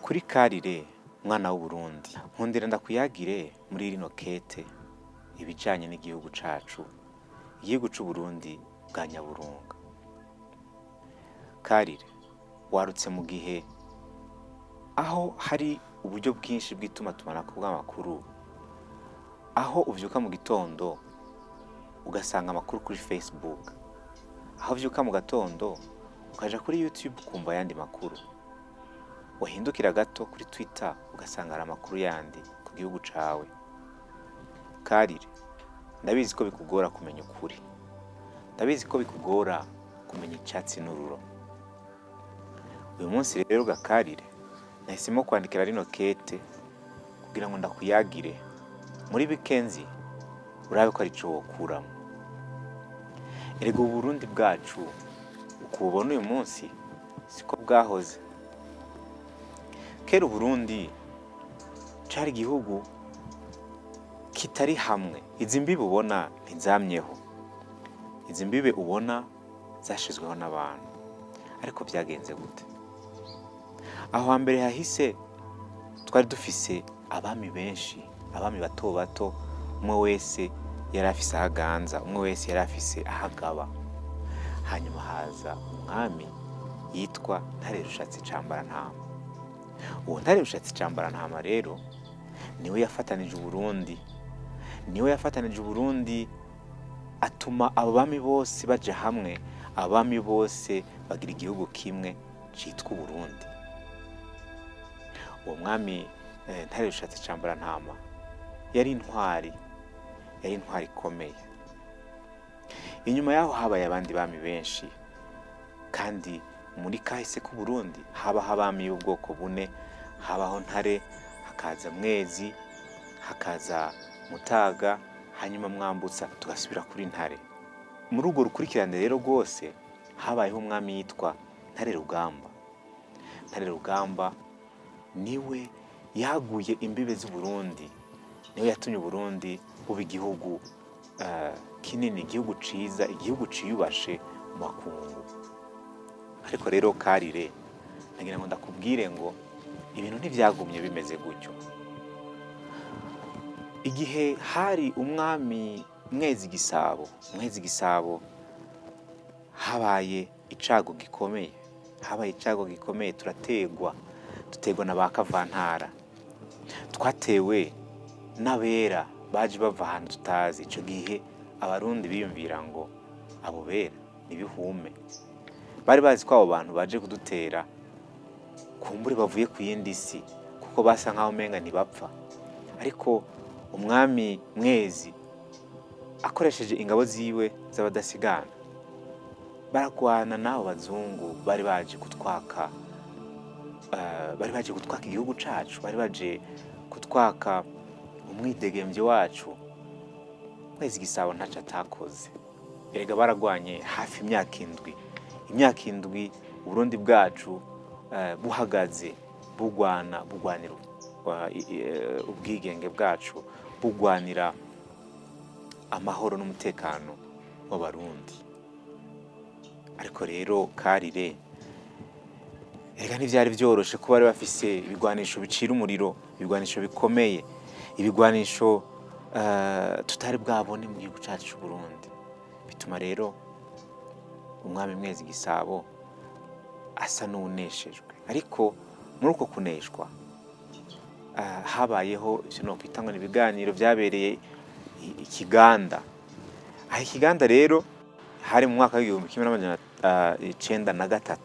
Kuri Karire mwana w'Uburundi, nkundira ndakuyagire muri rino kete ibijanye n'igihugu cacu, igihugu c'Uburundi bwa Nyaburunga. Karire, warutse mu gihe aho hari uburyo bwinshi bw'itumatumanako bw'amakuru, aho uvyuka mu gitondo ugasanga amakuru kuri Facebook, aho uvyuka mu gatondo ukaja kuri YouTube ukumva ayandi makuru, wahindukira gato kuri Twitter ugasanga hari amakuru yandi ku gihugu cawe. Karire, ndabizi ko bikugora kumenya ukuri, ndabizi ko bikugora kumenya icatsi n'ururo. Uyu munsi rero Gakarire, nahisemo kwandikira rino kete kugira ngo ndakuyagire muri bikenzi, urabe ko arico wokuramo. Erega Uburundi bwacu uko ububona uyu munsi siko bwahoze. Kera Uburundi cari igihugu kitari hamwe. Izi mbibe ubona ntizamyeho, izi mbibe ubona zashizweho n'abantu. Ariko vyagenze gute? Aho hambere hahise twari dufise abami benshi, abami bato bato, umwe wese yari afise aho aganza, umwe wese yari afise aho agaba. Hanyuma haza umwami yitwa Ntare Rushatsi Cambarantama. Uwo Ntare Rushatsi Cambarantama rero niwe yafatanije Uburundi, niwe yafatanije Uburundi, atuma abo bami bose baja hamwe, abami bose bagira igihugu kimwe citwa Uburundi. Uwo mwami Ntare Rushatsi Cambarantama yari intwari, yari intwari ikomeye. Inyuma yaho habaye abandi bami benshi, kandi muri kahise k'Uburundi habaho abami b'ubwoko bune: habaho Ntare, hakaza Mwezi, hakaza Mutaga, hanyuma Mwambutsa, tugasubira kuri Ntare. Muri urwo rukurikirane rero rwose habayeho umwami yitwa Ntare Rugamba. Ntare Rugamba niwe yaguye imbibe z'Uburundi, niwe yatumye Uburundi buba igihugu kinini, igihugu ciza, igihugu ciyubashe mu makungu. Ariko rero Karire, nagira ngo ndakubwire ngo ibintu ntivyagumye bimeze gutyo. Igihe hari umwami Mwezi Gisabo, Mwezi Gisabo, habaye icago gikomeye, habaye icago gikomeye, turategwa, dutegwa na ba Kavantara, twatewe n'abera baje bava ahantu tutazi. Ico gihe Abarundi biyumvira ngo abo bera nibihume, bari bazi ko abo bantu baje kudutera kumbure bavuye ku yindi si, kuko basa nkaho umenga ntibapfa. Ariko umwami Mwezi akoresheje ingabo ziwe z'abadasigana baragwana n'abo bazungu bari baje kutwaka, bari baje kutwaka igihugu cacu, bari baje kutwaka umwidegemvyo wacu. Mwezi Gisabo ntaco atakoze. Erega baragwanye hafi imyaka 7, imyaka 7 Uburundi bwacu buhagaze, bugwana, bugwanira ubwigenge bwacu, bugwanira amahoro n'umutekano w'Abarundi. Ariko rero Karire, erega ntivyari vyoroshe, ko bari bafise ibigwanisho bicira umuriro, ibigwanisho bikomeye, ibigwanisho tutari bwabone mu gihugu cacu c'Uburundi. Bituma rero umwami Mwezi Gisabo asa n'uwuneshejwe. Ariko muri uko kuneshwa habayeho ivyo nokwita ngo ni ibiganiro vyabereye i Kiganda. Aho Ikiganda rero hari mu mwaka w'1903.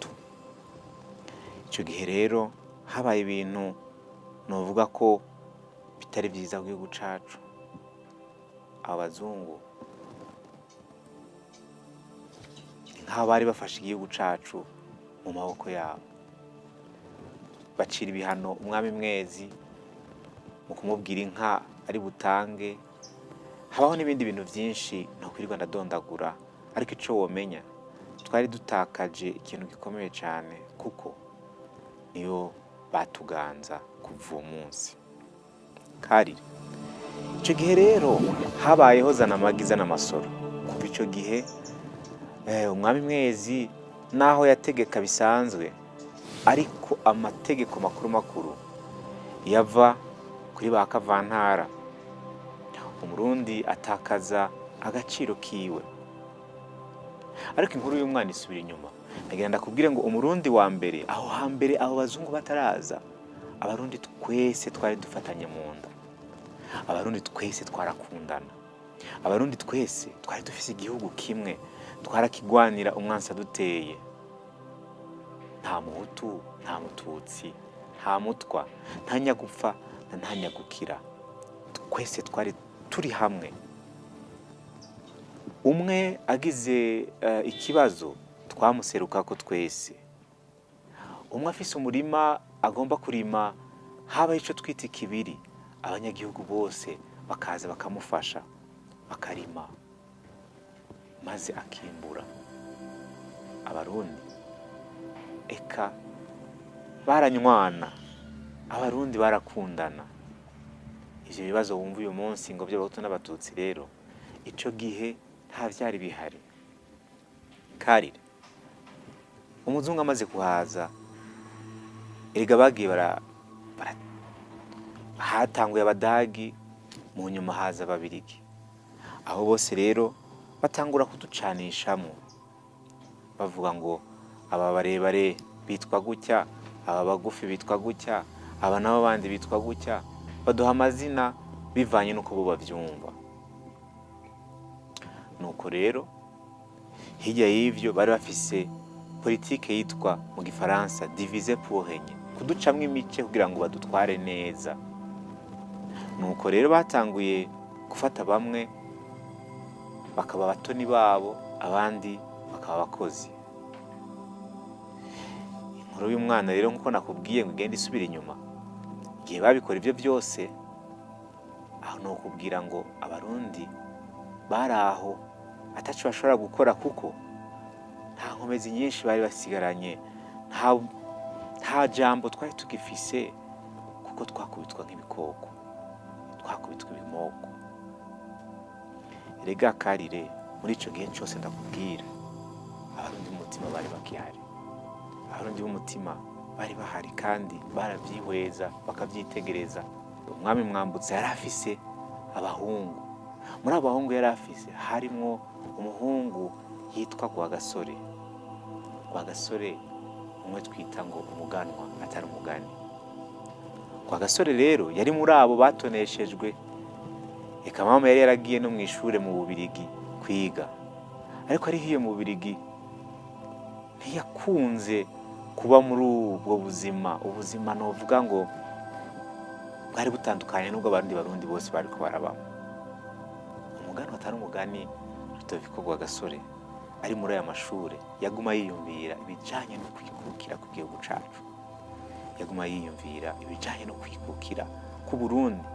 Ico gihe rero habaye ibintu novuga ko bitari vyiza ku gihugu cacu. Abo bazungu ni nk'aho bari bafashe igihugu cacu mu maboko yabo, bacira ibihano umwami Mwezi mu kumubwira inka ari butange. Habaho n'ibindi bintu vyinshi ntakwirirwa ndadondagura, ariko ico womenya, twari dutakaje ikintu gikomeye cane, kuko niyo batuganza kuva uwo munsi. Karire, ico gihe rero habayeho zana amagi zana amasoro. Kuva ico gihe umwami Mwezi naho yategeka bisanzwe. Ariko amategeko makuru makuru yava kuri ba kavantara. Umurundi atakaza agaciro kiwe. Ariko inkuru y'umwana isubira inyuma. Ndagira ndakubwire ngo umurundi wa mbere, aho hambere, abo bazungu bataraza, abarundi twese twari dufatanye mu nda, abarundi twese twarakundana, abarundi twese twari dufise igihugu kimwe, twarakigwanira umwansi aduteye. Nta muhutu, nta mututsi, nta mutwa, nta nyagupfa na nta nyagukira, twese twari turi hamwe. Umwe agize ikibazo twamuserukako twese. Umwe afise umurima agomba kurima, habaho ico twita ikibiri, abanyagihugu bose bakaza bakamufasha bakarima, maze akimbura. Abarundi eka baranywana, abarundi barakundana. Ivyo bibazo wumva uyu munsi ngo vy'abahutu n'abatutsi rero, ico gihe nta vyari bihari. Karire, umuzungu amaze kuhaza, erega bagiye bara hatanguye abadagi, mu nyuma haza ababirigi. Aho bose rero batangura kuducanishamwo, bavuga ngo aba barebare bitwa gutya, aba bagufi bitwa gutya, aba nabo bandi bitwa gutya, baduha amazina bivanye n'uko bo bavyumva. Nuko rero hirya y'ivyo bari bafise politike yitwa mu gifaransa diviser pour régner, kuducamwo imice kugira ngo badutware neza. Nuko rero batanguye gufata bamwe bakaba abatoni babo, abandi bakaba abakozi. Inkuru y'umwana rero, nkuko nakubwiye ngo igende isubira inyuma, igihe babikora ivyo byose, aho ni ukubwira ngo abarundi bari aho ataco bashobora gukora, kuko nta nkomezi nyinshi bari basigaranye, nta jambo twari tugifise, kuko twakubitwa nk'ibikoko, twakubitwa ibimoko. Erega Karire, muri ico gihe cose ndakubwira, abarundi b'umutima bari bakihari, abarundi b'umutima bari bahari kandi baravyihweza bakavyitegereza. Umwami Mwambutsa yari afise abahungu. Muri abo bahungu yari afise harimwo umuhungu yitwa Rwagasore. Rwagasore umwe twita ngo umuganwa atari umugani. Rwagasore rero yari muri abo batoneshejwe. Eka mama yari yaragiye no mw'ishure mu Bubirigi kwiga, ariko ari hiyo mu Bubirigi ntiyakunze kuba muri ubwo buzima. Ubuzima novuga ngo bwari butandukanye n'ubwo abandi barundi bose bariko barabamo. Umuganwa atari umugani Rudoviko Rwagasore ari muri aya mashure, yaguma yiyumvira ibijanye no kwikukira kw'igihugu cacu, yaguma yiyumvira ibijanye no kwikukira ku Burundi,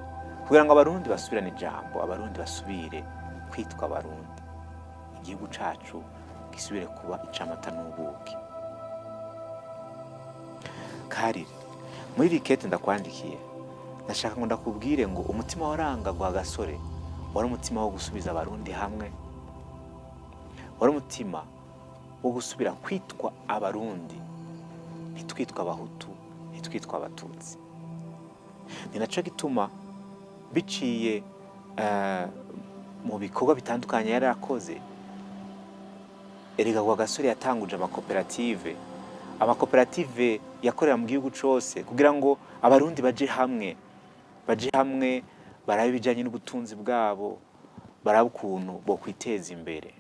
kugira ngo abarundi basubirane ijambo, abarundi basubire kwitwa abarundi, igihugu cacu gisubire kuba icamata n'ubuki. Karire, muri iri kete ndakwandikiye, ndashaka ngo ndakubwire ngo umutima waranga Rwagasore wari umutima wo gusubiza abarundi hamwe, wari umutima wo gusubira kwitwa abarundi, ntitwitwa abahutu, ntitwitwa abatutsi. Ni naco gituma biciye mu bikorwa bitandukanye yari akoze. Erega Rwagasore yatanguje amakoperative, amakoperative yakorera mu gihugu cose, kugira ngo abarundi baje hamwe, baje hamwe barabe ibijanye n'ubutunzi bwabo, barabe ukuntu bokwiteza imbere.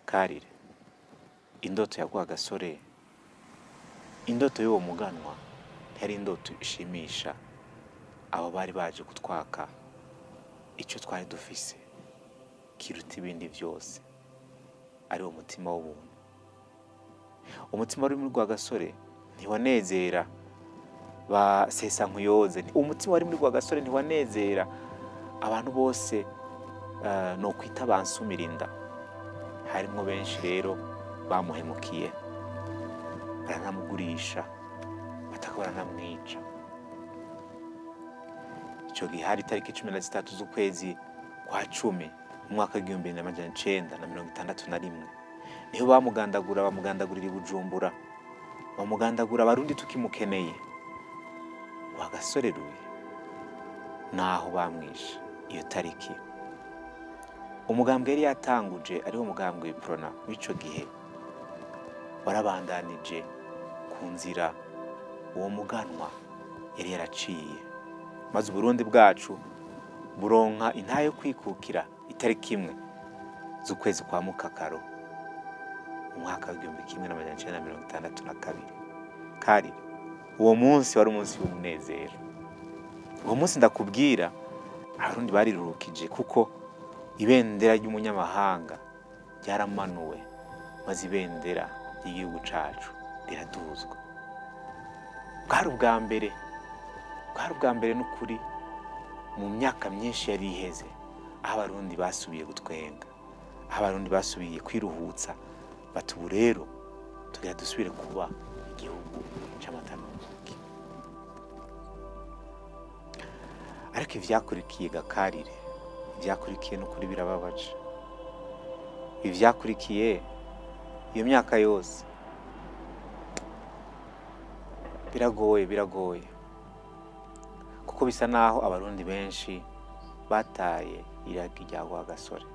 Karire, indoto ya Rwagasore, indoto y'uwo muganwa, ntiyari indoto ishimisha abo bari baje kutwaka ico twari dufise kiruta ibindi vyose, ari wo mutima w'ubuntu. Umutima wari muri Rwagasore ntiwanezera ba Sesankuyoze, umutima wari muri Rwagasore ntiwanezera abantu bose no kwita bansumira inda. Harimwo benshi rero bamuhemukiye, baranamugurisha, bataka baranamwica. Ico gihe hari itariki 13 z'ukwezi kwa 10 mu mwaka w'1961, niho bamugandagura, bamugandagurira i Bujumbura. Bamugandagura Abarundi tukimukeneye. Rwagasore Louis naho bamwishe iyo tariki, umugambwe yari yatanguje, ariwo mugambwe Uprona w'ico gihe, warabandanije ku nzira uwo muganwa yari yaraciye, maze Uburundi bwacu buronka intahe yo kwikukira itariki 1 z'ukwezi kwa Mukakaro mu mwaka w'1962. Kari uwo munsi wari umunsi w'umunezero. Uwo munsi ndakubwira, Abarundi bariruhukije, kuko ibendera ry'umunyamahanga ryaramanuwe, maze ibendera ry'igihugu cacu riraduzwa. Bwari ubwa mbere, bwari ubwa mbere n'ukuri mu myaka myinshi yari iheze, aho Abarundi basubiye gutwenga, aho Abarundi basubiye kwiruhutsa, bati ubu rero tugira dusubire kuba igihugu c'amata n'ubuki. Ariko ivyakurikiye gakarire, ivyakurikiye n'ukuri birababaje. Ivyakurikiye iyo myaka yose biragoye, biragoye, kuko bisa naho Abarundi benshi bataye iragi rya Rwagasore.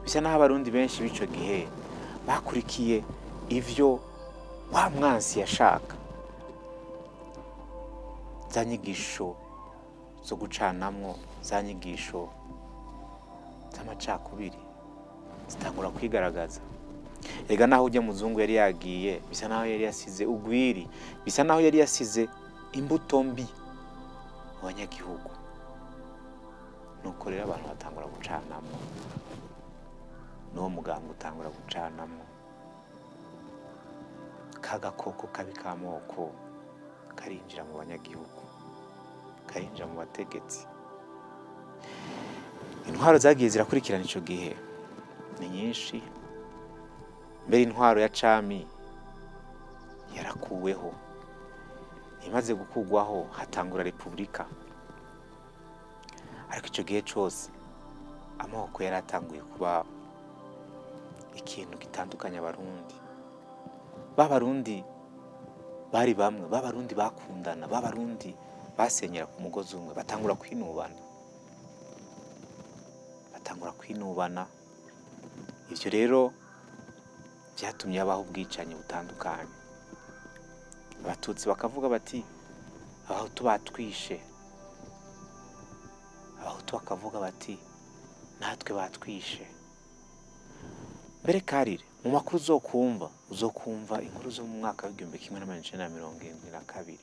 Bisa naho Abarundi benshi b'ico gihe bakurikiye ivyo wa mwansi yashaka, za nyigisho zo gucanamwo, za nyigisho z'amacakubiri zitangura kwigaragaza. Erega naho ujya muzungu yari yagiye, bisa naho yari yasize ugwiri, bisa naho yari yasize imbuto mbi mu banyagihugu. Nuko rero abantu batangura gucanamwo, n'uwo muganga utangura gucanamwo, ka gakoko kabi k'amoko karinjira mu banyagihugu, karinjira mu bategetsi. Intwaro zagiye zirakurikirana ico gihe ni nyinshi. Mbere intwaro ya cami yarakuweho, imaze gukugwaho hatangura repubulika. Ariko ico gihe cose amoko yari atanguye kuba ikintu gitandukanya Abarundi. Ba Barundi bari bamwe, ba Barundi bakundana, ba Barundi basenyera ku mugozi umwe, batangura kwinubana, batangura kwinubana. Ivyo rero vyatumye habaho ubwicanyi butandukanye. Abatutsi bakavuga bati Abahutu batwishe, Abahutu bakavuga bati natwe batwishe. Mbere karire mu makuru uzokumva, uzokumva inkuru zo mu mwaka w'1972.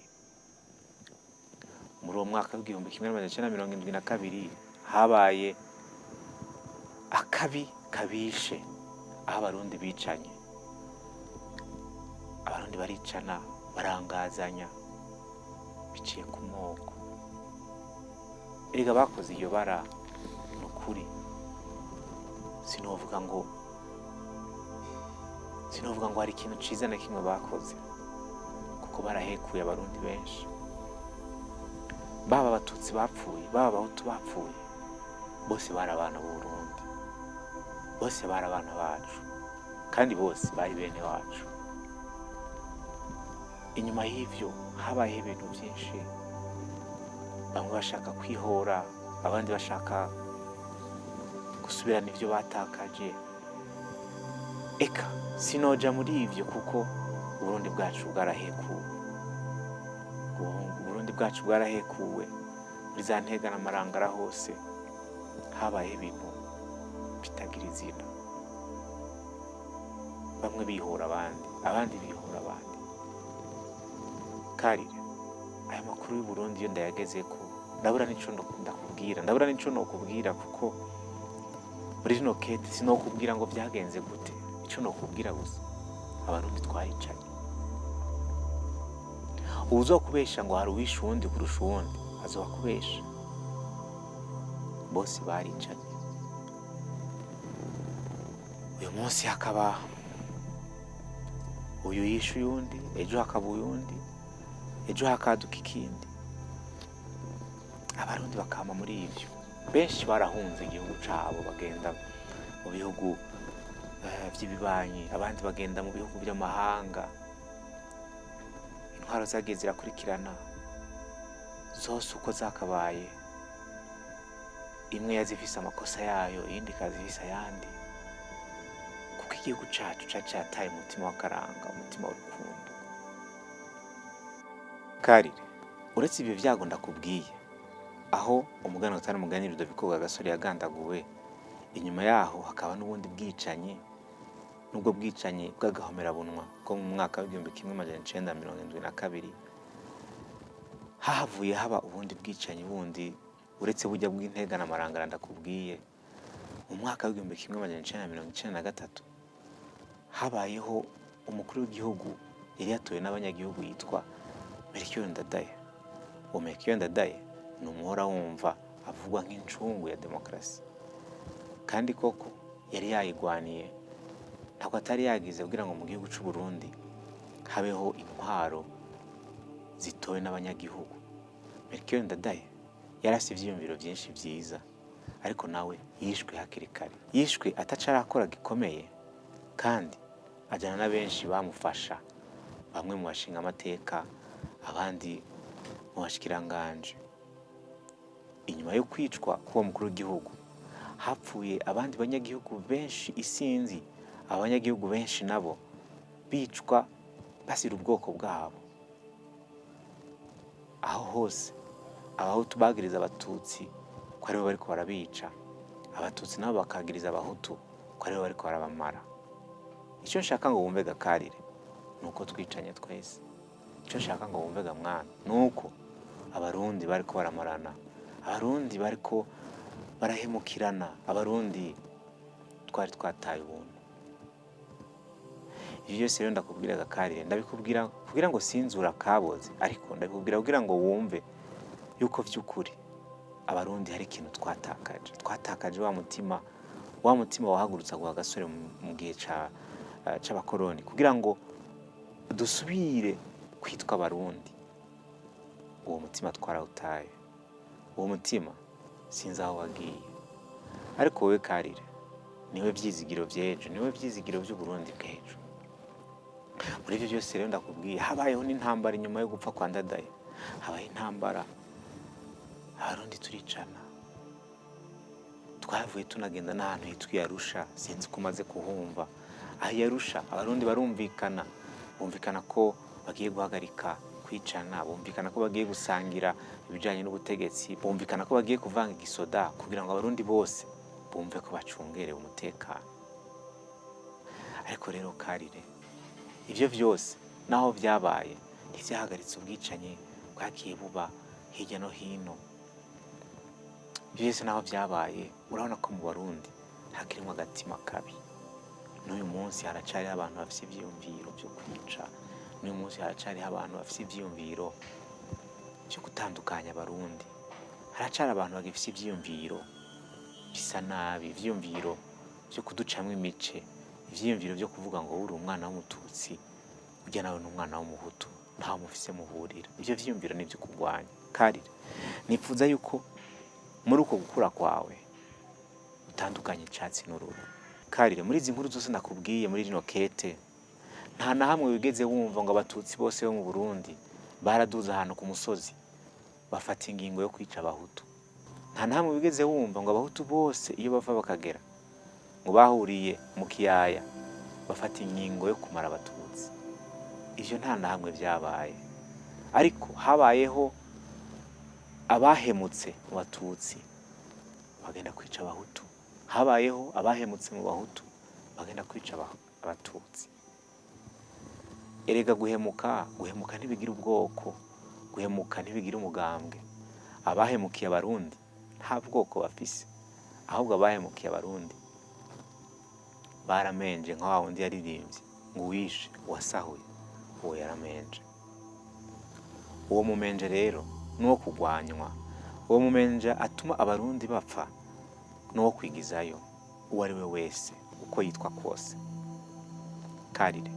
Muri uwo mwaka w'1972 habaye akabi kabishe, aho Abarundi bicanye. Abarundi baricana, barangazanya biciye ku moko. Erega bakoze iyo bara, nukuri sinovuga ngo hari ikintu ciza na kimwe bakoze, kuko barahekuye Abarundi benshi. Baba Abatutsi bapfuye, baba Abahutu bapfuye, bose bari abana b'Uburundi, bose bari abana bacu, kandi bose bari bene wacu. Inyuma y'ivyo habayeho ibintu byinshi, bamwe bashaka kwihora, abandi bashaka gusubirana ivyo batakaje. Eka sinoja muri ivyo, kuko Uburundi bwacu bwarahekuwe. Uburundi bwacu bwarahekuwe muri za Ntega n'Amarangara, hose habayeho ibintu bitagira izina, bamwe bihora abandi, abandi bihora abandi. Karire aya makuru y'u Burundi iyo ndayagezeko ndabura n'ico ndakubwira, ndabura n'ico nokubwira, kuko muri rino kete sinokubwira ngo vyagenze gute. Ico nokubwira gusa, Abarundi twaricanye. Uwuzokubesha ngo hari uwishe uwundi kurusha uwundi azoba akubesha, bose baricanye. Uyu munsi hakaba uyu yishe uyundi, ejo hakaba uyundi, ejo hakaduka ikindi. Abarundi bakama muri ivyo. Benshi barahunze igihugu cabo, bagenda mu bihugu vy'ibibanyi, abandi bagenda mu bihugu vy'amahanga. Intwaro zagiye zirakurikirana zose uko zakabaye, imwe yazifise amakosa yayo, iyindi ikaza ifise ayandi, kuko igihugu cacu cari cataye umutima w'akaranga, umutima w'urukundo. Karire, uretse ibyo vyago ndakubwiye, aho umuganwa utari umugani Rudoviko Rwagasore yagandaguwe, inyuma yaho hakaba n'ubundi bwicanyi, n'ubwo bwicanyi bw'agahomerabunwa bwo mu mwaka w'1972, hahavuye haba ubundi bwicanyi bundi uretse burya bw'Intega na Marangara ndakubwiye. Mu mwaka w'1993 habayeho umukuru w'igihugu yari yatowe n'abanyagihugu yitwa Melchior Ndadaye. Uwo Melchior Ndadaye ni umuhora wumva avugwa nk'incungu ya demokarasi, kandi koko yari yayigwaniye, ntabwo atari yagize kugira ngo mu gihugu c'u Burundi habeho intwaro zitowe n'abanyagihugu. Melchior Ndadaye yari afise ivyiyumviro vyinshi vyiza, ariko nawe yishwe hakiri kare, yishwe ataco arakora gikomeye, kandi ajana na benshi bamufasha, bamwe mu bashingamateka, abandi mu bashikiranganje. Inyuma yo kwicwa k'uwo mukuru w'igihugu hapfuye abandi banyagihugu benshi isinzi, abanyagihugu benshi nabo bicwa bazira ubwoko bwabo. Aho hose abahutu bagiriza abatutsi ko aribo bariko barabica, abatutsi nabo bakagiriza abahutu ko aribo bariko barabamara. Icyo nshaka ngo wumve Gakarire ni uko twicanye twese. Icyo nshaka ngo wumve Gamwana ni uko abarundi bariko baramarana, abarundi bariko barahemukirana, abarundi twari twataye ubuntu. Ibyo byose rero ndakubwira Gakarire, ndabikubwira kugira ngo sinzura akaboze, ariko ndabikubwira kugira ngo wumve yuko vy'ukuri abarundi hari ikintu twatakaje. Twatakaje wa mutima, wa mutima wahagurutsa Rwagasore mu gihe c'abakoroni, kugira ngo dusubire kwitwa abarundi. Uwo mutima twarawutaye, uwo mutima sinzi aho wagiye. Ariko wowe Karire, niwe vyizigiro vy'ejo, niwe vyizigiro vy'Uburundi bw'ejo. Muri ivyo byose rero ndakubwiye, habayeho n'intambara inyuma yo gupfa kwa Ndadaye, habaye intambara, abarundi turicana. Twavuye tunagenda n'ahantu hitwa i Arusha, sinzi ko umaze kuhumva. Aho i Arusha abarundi barumvikana, bumvikana ko bagiye guhagarika kwicana, bumvikana ko bagiye gusangira ibijanye n'ubutegetsi, bumvikana ko bagiye kuvanga igisoda kugira ngo abarundi bose bumve ko bacungerewe umutekano. Ariko rero Karire, ivyo vyose naho vyabaye ntivyahagaritse ubwicanyi bwagiye buba hirya no hino. Ivyo vyose naho vyabaye, urabona ko mu barundi hakirimwo agatima kabi. N'uyu munsi haracariho abantu bafise ivyiyumviro vyo kwica, n'uyu munsi haracariho abantu bafise ivyiyumviro vyo gutandukanya abarundi, haracari abantu bagifise ivyiyumviro bisa nabi, ivyiyumviro vyo kuducamwo imice, ivyiyumviro vyo kuvuga ngo uri umwana w'umututsi, urya nawe ni umwana w'umuhutu, ntaho mufise muhurira. Ivyo vyiyumviro nivyo kurwanya. Karire, nipfuza yuko muri uko gukura kwawe utandukanye icatsi n'uruhu. Karire, muri izi nkuru zose nakubwiye muri rino kete, nta na hamwe wigeze wumva ngo abatutsi bose bo mu Burundi baraduze ahantu ku musozi bafata ingingo yo kwica abahutu. Nta na hamwe wigeze wumva ngo abahutu bose iyo bava bakagera ngo bahuriye mu kiyaya bafata ingingo yo kumara abatutsi. Ivyo nta na hamwe vyabaye. Ariko habayeho abahemutse mu batutsi bagenda kwica abahutu, habayeho abahemutse mu bahutu bagenda kwica abatutsi. Erega guhemuka, guhemuka ntibigira ubwoko, guhemuka ntibigira umugambwe. Abahemukiye abarundi nta bwoko bafise, ahubwo abahemukiye abarundi baramenje, nka wa wundi yaririmbye ngo uwishe uwasahuye uwo yaramenje. Uwo mumenje rero nuwo kugwanywa, uwo mumenje atuma abarundi bapfa nuwo kwigizayo uwo ari we wese uko yitwa kose. Karire,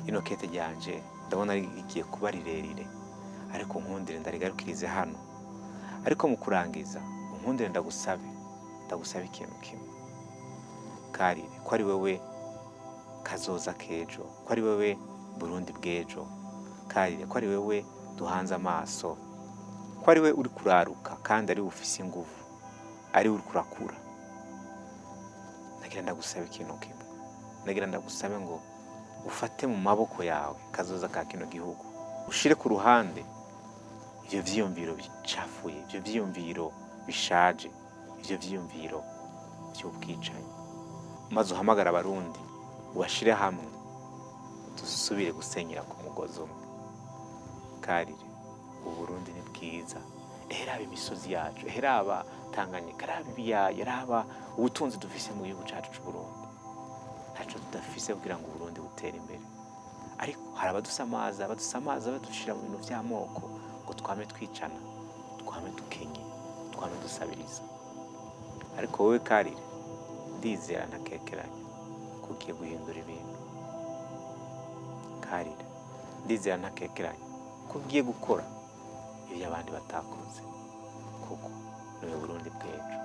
ino kete ryanje ndabona rigiye kuba rirerire, ariko nkundire ndarigarukirize hano. Ariko mu kurangiza unkundire ndagusabe ikintu kimwe. Karire, ko ari wewe kazoza k'ejo, ko ari wewe Burundi bw'ejo, Karire, ko ari wewe duhanze amaso, ko ari we uri kuraruka kandi ari we ufise inguvu, ari we uri kurakura, nagira ndagusabe ikintu kimwe. Nagira ndagusabe ngo ufate mu maboko yawe kazoza ka kino gihugu, ushire ku ruhande ivyo vyiyumviro bicafuye, ivyo vyiyumviro bishaje, ivyo vyiyumviro vy'ubwicanyi, maze uhamagara Abarundi, ubashire hamwe, dusubire gusenyera ku mugozi umwe. Karire, Uburundi ni bwiza. Eheraba imisozi yacu, eheraba Tanganyika, raba ibiyaya, raba ubutunzi dufise mu gihugu cacu c'Uburundi. Ntaco tudafise kugira ngo Uburundi butere imbere, ariko hari abadusamaza, badusamaza, badushira mu bintu vy'amoko ngo twame twicana, twame dukenye, twame dusabiriza. Ariko wowe Karire, ndizera ntakekeranya ko ugiye guhindura ibintu. Karire, ndizera ntakekeranya ko ugiye gukora ibyo abandi batakoze, kuko niwe Burundi bw'ejo.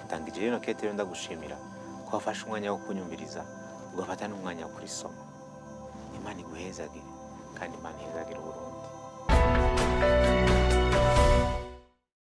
Tangije rino kete rero ndagushimira ko wafashe umwanya wo kunyumviriza, ugafata n'umwanya wo kurisoma. Imana iguhezagire kandi Imana ihezagire Uburundi.